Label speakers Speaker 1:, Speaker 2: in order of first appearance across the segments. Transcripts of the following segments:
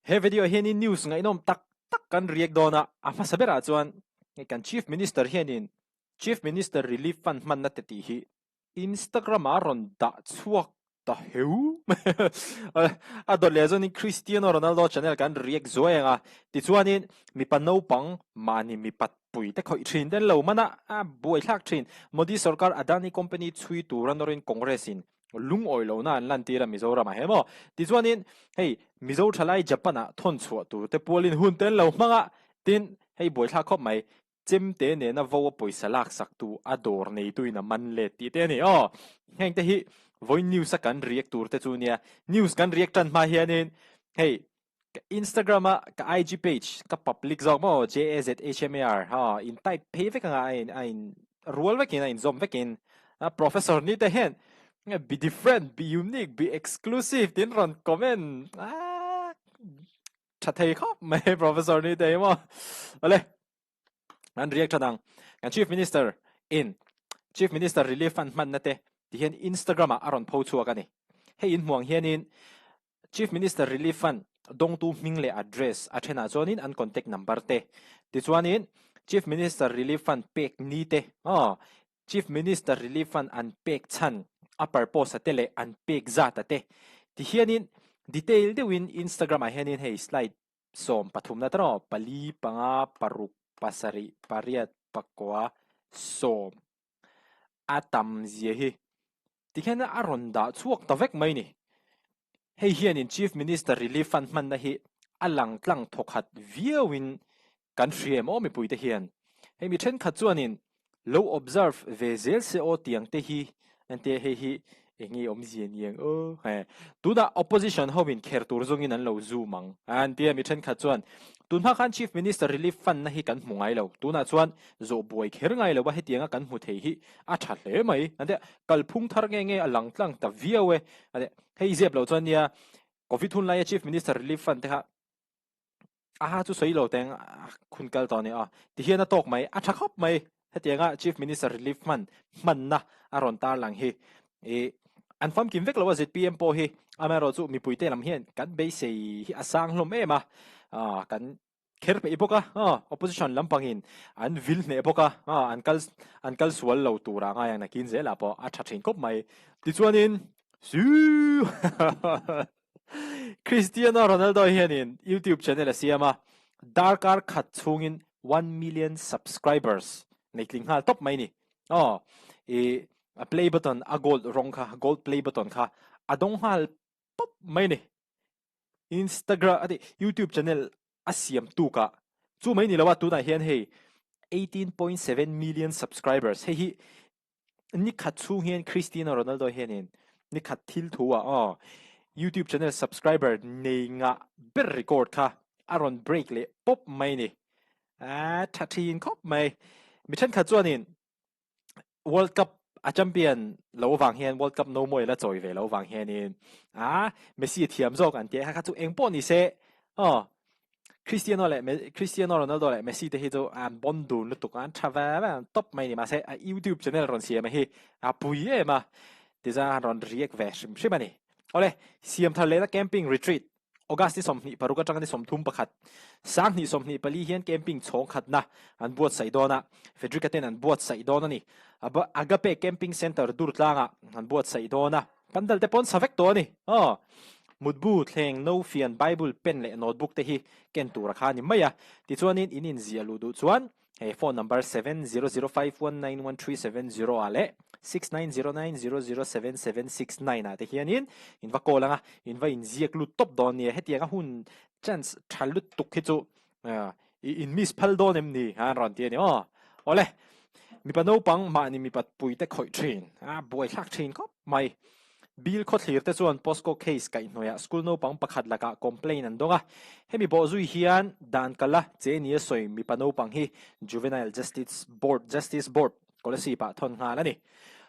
Speaker 1: He video hianin news ngaihnawm tak tak kan react dawn a, a hmasa berah chuan kan Chief Minister hianin Chief Minister Relief Fund hmanna te tih hi Instagram ah rawn dah chhuak ta heu a dawt leh chuanin Cristiano Ronaldo channel kan react zuai ang a, tichuanin mipa naupang mahni mipat pui te khawih thin te an lo man a, a buaithlak thin. Modi sorkar Adani company chhui tura nawrin Congress in lungawi lohna an lantir a Mizoram ah he maw? Tichuanin hei Mizo thalai Japan ah thawn chhuah tur te pualin hun te an lo hmang a, tin hei buaithlak khawp mai. Chemte nena vo a pawisa laksak tu a dawr neituin a man let tih te a ni aw. Heng te hi vawiin news a kan react tur te chu nia. News kan react tan hma hianin hei ka Instagram a ka IG page ka public zawk maw JAZHMAR ha in type phei vek anga a in a in rual vekin a inzawm vekin a professor ni te hian be different be unique be exclusive tin rawn comment a tha thei khawp mai professor ni te hi maw awle an react tha dang kan chief minister in chief minister relief fund hman na te ti hian instagram ah a rawn pho chhuak ani hei in hmuang hianin chief minister relief fund dawngtu hming leh address a thenah chuanin an contact number te tichuanin chief minister relief fund pek ni te aw Chief Minister Relief Fund an pek chhan, a purpose a te leh an pek zat a te ti hianin detail deuhin Instagram ah hianin hei slide 13 na tawh pali, panga, paruk, pasarih, pariat, pakua, sawm a tam zia hi tikhian a rawn dah chhuak ta vek mai ni. Hei hianin Chief Minister Relief Fund hmanna hi a lang tlang thawkhat viauin Kan hria em aw mipuite hian. Hei mi thenkhat chuanin lo observe ve zel se aw tiang te hi entia hei hi enge awmzia niang aw he tunah opposition ho in kher tur zawngin an lo zoom ang entia mi thenkhat chuan tunhma khan chief minister relief fund na hi kan hmu ngai lo tunah chuan zawh buai kher ngai lo a hetianga kan hmu thei hi a tha hle mai entia kalphung thar nge nge a lang tlang ta viau e hei zep lo chuan nia covid hun laia chief minister relief fund te kha Aha chu sawi lo teng a khun kal tawh a ni a, tihian a tawk mai, a tha khawp mai. Hetianga Chief Minister Relief hman hmanna a rawn tarlang hi ih an famkim vek lo a zpm pawh hi amaherawh chu mipuite lam hian kan beisei hi a sang hlawm em a, ah kan kher peih bawk a, ah opposition lampangin an vil hneh bawk a, ah an kal an kal sual lo turah ngai ang nakin zelah pawh a tha thin khawp mai. Tichuanin Siuu Cristiano Ronaldo hianin YouTube channel a siam a, darkar khat chhungin 1 million subscribers nei tling nghal tawp mai ni. Aw, i a play button a gold rawng kha, gold play button kha a dawng nghal pawp mai ni. Instagram a ti YouTube channel a siam tuk a, chu mai ni lo a tunah hian hei 18.7 million subscribers hei hi Ni khat chhung hian Cristiano Ronaldo hianin ni khat thil thu ah aw YouTube channel subscriber nei ngah ber record kha a rawn break leh pawp mai ni. A tha thin khawp mai. Mi thenkhat chuanin World Cup a champion lo vang hian World Cup no mawi la chawi ve lo vang hianin a Messi a thiam zawk an tia kha chu eng pawh ni se aw Cristiano leh Cristiano Ronaldo leh Messi te hi chu an bon dun lutuk a, an tha ve ve an top mai ni mahse a YouTube channel rawn siam hi a pui em a tichuan an rawn react ve hrim hrim a ni. Awle, siam thar lehna camping retreat August ni 26 atanga ni 31 2024 hian camping chhawng khatna an buatsaih dawn a, Federica ten an buatsaih dawn a ni. Agape Camping Centre Durtlangah an buatsaih dawn a. Pandal te pawn sa vek tawh a ni. Aw. Mutbu, thleng, no, fian, Bible, pen leh notebook te hi ken tur a kha a ni mai a. Tichuanin in inziah luh duh chuan he phone number 7005191370 ah leh 6909007769 ah te hianin in va call ang a, in va inziak lut tawp dawn nia. Hetianga hun chance tha lutuk hi chu I in miss phal dawn em ni? A rawn ti a ni aw. Awle, mipa naupang mahni mipa puite khawih thin a buaithlak thin khawp mai. Bill khawthlir te chuan POSCO case kaihhnuaiah school naupang pakhat lakah complaint an dawng a. Hemi bawhzui hian dan kala che nia sawi mipa naupang hi Juvenile Justice Board Justice Board Kolasib ah thawn nghal a ni.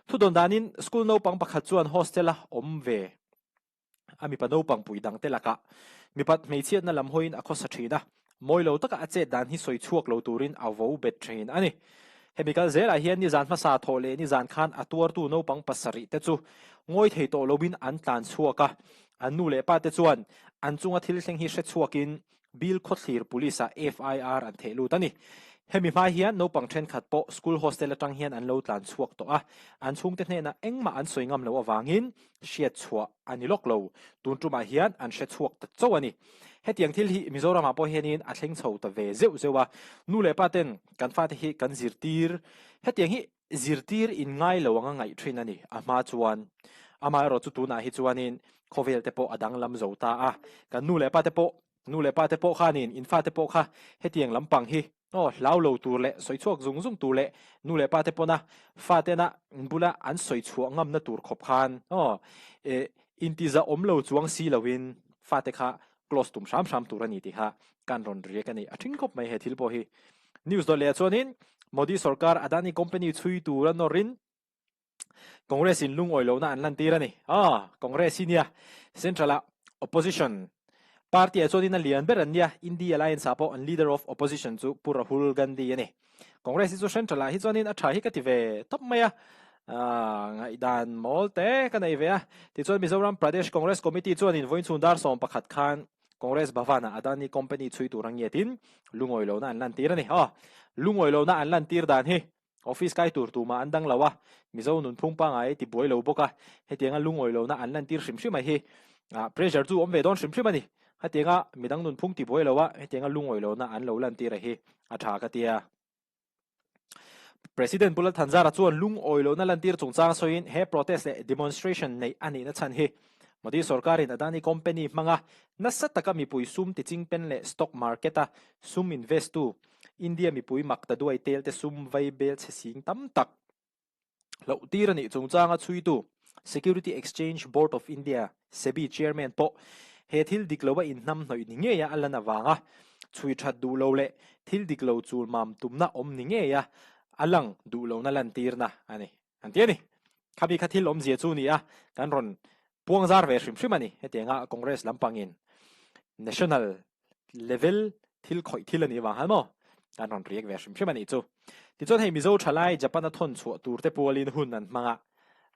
Speaker 1: Thudawn danin school naupang pakhat chuan hostel a awm ve. A mipa naupang pui dangte lakah mipat hmeichhiatna lam hawiin a khawsa thin a, mawi lo taka a chet dan hi sawi chhuak lo turin a vo bet thin a ni. Hemi kal zelah hian nizan hmasa thawh leh nizan khan a tuartu naupang pasarih te chu ngawi thei tawh loin an tlan chhuak a. An nu leh pa te chuan an chunga thil thleng hi hre chhuakin Bilkhawthlir Police ah FIR an theh lut a ni. Hemi hma hian naupang thenkhat pawh school hostel atang hian an lo tlan chhuak tawh a, an chhungte hnenah engmah an sawi ngam loh avangin hriat chhuah a ni lawk lo. Tun tumah hian an hre chhuak ta chauh a ni. Hetiang thil hi Mizoramah pawh hianin a thleng chho ta ve zeuh zeuh a, nu leh pa ten kan fate hi kan zirtir hetiang hi zirtir in ngai lo anga ngaih thin a ni a hma chuan. Amaherawh chu tunah hi chuanin khawvel te pawh a danglam zo ta a, kan nu leh pa te pawh nu leh pa te pawh khanin in fate pawh kha hetiang lampang hi aw hlau lo tur leh sawi chhuak zung zung tur leh nu leh pa te pawna fatena bula an sawi chhuah ngamna tur khawp khan aw eh intiza awm lo chuang si loin fate kha close tum hram hram tur a ni tih kha kan rawn riak a ni. A thin khawp mai he thil pawh hi. News dawt leh ah chuanin Modi sorkar Adani company chhui tura nawrin Congress in lungawi lohna an lantir a ni. Ah, Congress hi nia Central ah opposition party ah chuanin a lian ber an nia. Indi Alliance ah pawh an leader of opposition chu Pu Rahul Gandhi a ni. Congress hi chu Central ah hi chuanin a tha hi ka ti ve tawp mai a. Ah, ngaihdan mawl te ka nei ve a. Tichuan Mizoram Pradesh Congress Committee chuanin vawiinchhung dar 11 khan Congress Bhavan-ah Adani Company chhui tur a ngiatin lungawi lohna an lantir a ni. Aw, lungawi lohna an lantir dan hi Office kai tur tumah an dang lo a, Mizo nunphung pangngai ti buai lo bawk a, hetianga lungawi lohna an lantir hrim hrim a hi pressure chu awm ve dawn hrim hrim a ni. Hetianga midang nunphung ti buai lo a, hetianga lungawi lohna an lo lantir a hi a tha ka tia. President Pu Lalthanzara chuan lungawi lohna lantir chungchang sawiin he protest leh demonstration neih a nihna chhan hi Modi sorkarin Adani company hmanga nasa taka mipui sum tichingpen leh stock market-a sum invest-tu India mipui mak ta duai tel te sum vai bel chhe sing tam tak hloh tir a nih chungchanga chhuitu Security Exchange Board of India, SEBI, Chairman pawh he thil dik lo a inhnam hnawih ni ngeia a lan avanga chhui that duh lo leh thil dik lo chul mam tumna awm ni ngeia a lang duh lohna lantirna a ni an ti a ni. Khami kha thil awmzia chu ni a, kan rawn puang zar ve hrim hrim a ni. Hetianga Congress lampangin National level thil khawih thil a nih vang han maw? Kan rawn riak ve hrim hrim a nih chu. Tichuan hei Mizo thalai Japan a thawn chhuah tur te pualin hun an hmang a,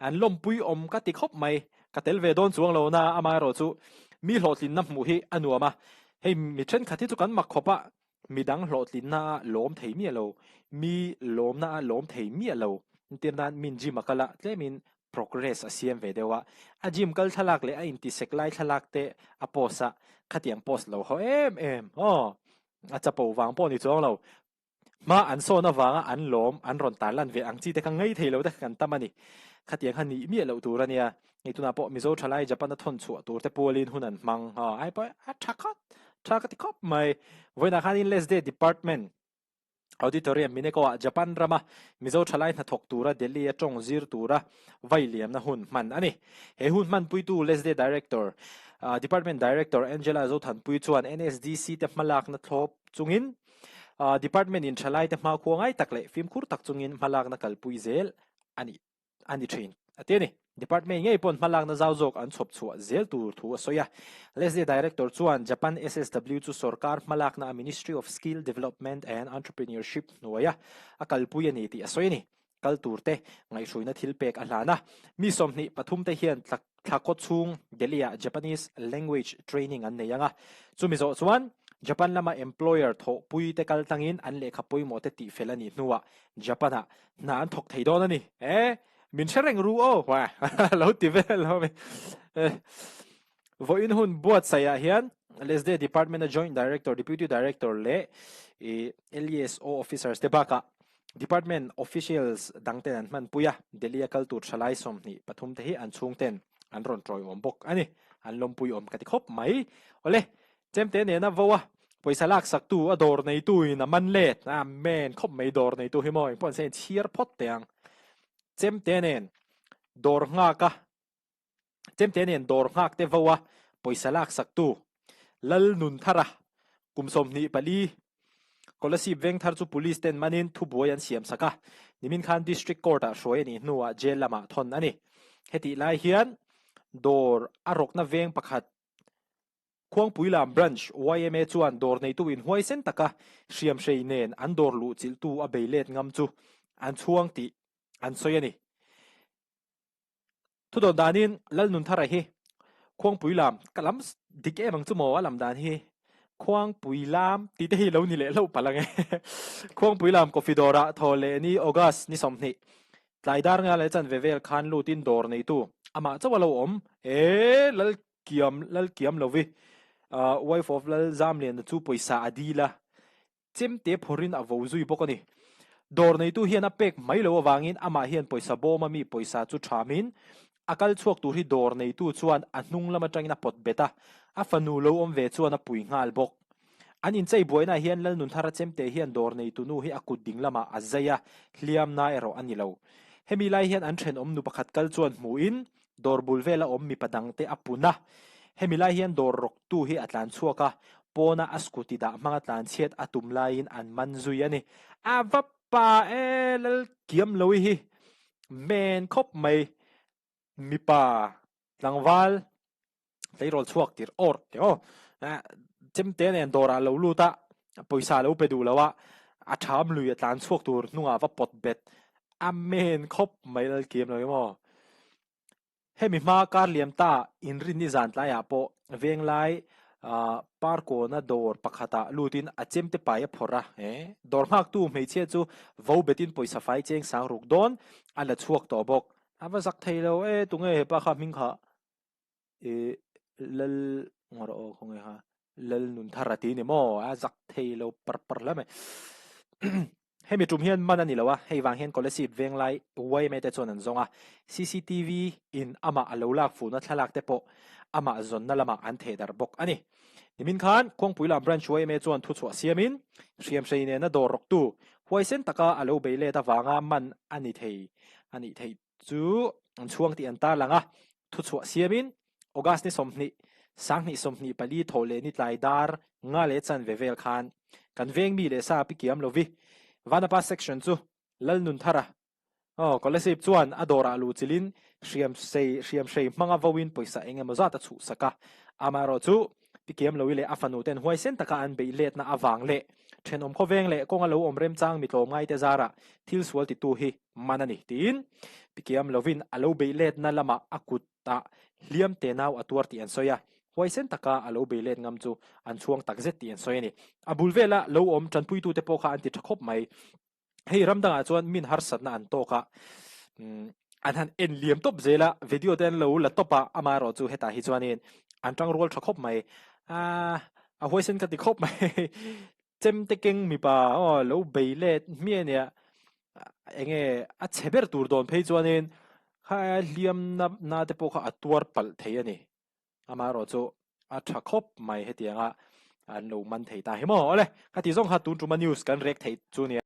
Speaker 1: an lawmpui awm ka ti khawp mai. Ka tel ve dawn chuang lo na amaherawh chu mi hlawhtlinna hmuh hi a nuam a, hei mi thenkhat hi chu kan mak khawp a, midang hlawhtlinna a lawm thei miah lo, mi lawmna a lawm thei miah lo. Entir nan min gym a kal a, tlemin progress a siam ve deuh a, a gym kal thlalak leh a intisek lai thlalak te a post a, khatiang post lo haw em em aw, a chapo vang pawh ni chuang lo, hma an sawn avanga an lawm an rawn tar lan ve ang chi te kha ngei thei lo te kha kan tam a ni, khatiang kha nih miah loh tur a nia, hei tunah pawh Mizo thalai Japan a thawn chhuah tur te pualin hun an hmang aw, ai pawh a tha khawp, tha ka ti khawp mai, vawiinah khanin Lesday department. Auditorium Mineko-ah Japan rama Mizo thalai hnathawk tura Delhi-a tawng zir tura vai liamna hun hman a ni. He hun hmanpuitu LESDE Director, Department Director Angela Zothanpui chuan NSDC te hmalakna thlawp chungin Department-in thalaite hmakhua ngai tak leh fimkhur tak chungin hmalakna kalpui zel a ni. a ni thin, a ti a ni. Department ngei pawn hmalakna zau zawk an chhawp chhuah zel tur thu a sawi a. LSD Director chuan Japan SSW chu sorkar hmalakna a Ministry of Skill Development and Entrepreneurship hnuaia a kalpui a ni tih a sawi a ni. Kal turte ngaihhruaina thil pek a hlan a. Mi 23 te hian thla kaw chhung Delhi-ah Japanese language training an nei ang a. Chumi zawh chuan Japan lama employer thawhpui te kal tlangin an lehkha pawimawh te tihfel a nih hnuah Japan-ah hna an thawk thei dawn a ni. E, min hre reng ru aw, hua, lo ti vel lo mi. Vawiin hun buatsaihah hian LSD Department-a Joint Director, Deputy Director leh LESO officers te bakah Department officials dangten an hmanpui a, Delhi-a kal tur thalai 23 te hi an chhungten an rawn tawiawm bawk a ni. An lawmpui awm ka ti khawp mai. Awle, Chemte nena vo a, pawisa laksaktu a dawr neituin a man let. Amen, khawp mai dawr neitu hi maw, engpawh an sawi chhiar phawt teh ang. Chemte nen dawr nghak a, Chemte nen dawr nghak te vo a, pawisa laksaktu Lal Nunthara kum 24 Kolasib Vengthar chu Police ten manin thubuai an siam sak a, nimin khan District Court ah hruai a nih hnuah jail lamah thawn a ni. Hetih lai hian dawr a rawkna veng pakhat Khuangpuilam Branch yma chuan dawr neitu inhuaisen taka hriamhrei nen an dawr luh chilhtu a bei let ngam chu an chhuang tih an sawi a ni. Thudawn danin Lalnunthara hi. Khuangpui lam, ka lam dik em ang chu maw a lam dan hi. Khuangpui lam tih te hi lo ni leh hlauh palh ang e. Khuangpui lam coffee dawrah thaw leh ni August ni 20 tlai dar nga leh chanve vel khan lutin dawr neitu amah chauh a lo awm e Lal Kiam Lal Kiam Lovi wife of Lal Zamliana chu pawisa a dil a. Chemte phawrhin a vo zui bawk a ni. Dawr neitu hian a pek mai lo avangin amah hian pawisa bawma mi pawisa chu thamin a kal chhuak tur hi dawr neitu chuan a hnung lam atangin a pawt bet a, a fanu lo awm ve chuan a pui nghal bawk. An inchei buainaah hian Lalnunthara Chemte hian dawr neitu nu hi a kut ding lamah a zai a, hliamna erawh a ni lo. Hemi lai hian an thenawm nu pakhat kal chuan hmuhin Dawr bul vela awm mipa dangte a pun a, hemi lai hian dawr rawktu hi a tlan chhuak a, pawna a scooty dah hmanga tlan chhiat a tum laiin an man zui a ni. A va pa e, lal kiam lo i hi men khawp mai, mipa tlangval tleirawl chhuak tir awr tih aw, chemte nen dawrah lo lut a, pawisa lo pe duh lo a, a tham lui a tlan chhuak tur hnungah va pawt bet a men khawp mai lal kiam lo emaw. Hemi hma kar liam ta inrinni zan tlaiah pawh venglai parkawna dawr pakhatah lutin a chemte pai a phawrh a, dawr nghaktu hmeichhia chu vo betin pawisa fai cheng sang ruk dawn a la chhuak tawh bawk. A va zak thei lo e, tunge hepa kha hming kha? I lal ngawr aw khaw nge kha lal nun thar a ti ni maw a zak thei lo par par hle mai hemi tum hian man a ni lo a hei vang hian Kolasib Venglai yma te chuan an zawng a CCTV in amah a lo lak fuhna thlalak te pawh amah zawnna lamah an theh darh bawk a ni nimin khan Khuangpuila Branch yma chuan thuchhuah siamin hriamhrei nena dawr rawktu huaisen taka a lo bei let avanga man a ni thei a nih theih chu an chhuang tih an tarlang a, thuchhuah siamin August ni 20, 2024 thawh leh ni tlai dar nga leh chanve vel khan kan veng mi leh sa pi kiam lovi Vanapa section chu Lalnunthara aw Kolasib chuan a dawrah luh chilin hriam sei hriam hrei hmanga voin pawisa eng emaw zat a chhuhsak a, amaherawh chu Pi Kiam Lovi leh a fanu ten huaisen taka an beih letna avang leh thenawm khawveng leh kawnga lo awm remchang mi tlawmngaite zarah thil sual titu hi man a ni tiin Pi Kiam Lovin a lo beih letna lamah a kutah hliam te nau a tuar tih an sawi a, huaisen taka a lo beih let ngam chu an chhuang takzet tih an sawi a ni. A bul vela lo awm tanpuitute pawh kha an ti tha khawp mai. Hei ram dangah chuan min harsatna an tawk a, an han en liam tawp zel a, video te an lo la tawp a, amaherawh chu hetah hi chuanin an tangrual tha khawp mai. A huaisen ka ti khawp mai. Chemte keng mipa aw lo bei let hmiah nia enge a chhe ber tur dawn phei chuanin kha hliam na na te pawh kha a tuar palh thei a ni. Amaherawh chu a tha khawp mai hetianga an lo man thei ta hi maw. Awle, khati zawng kha tun tuma news kan rek theih chu nia.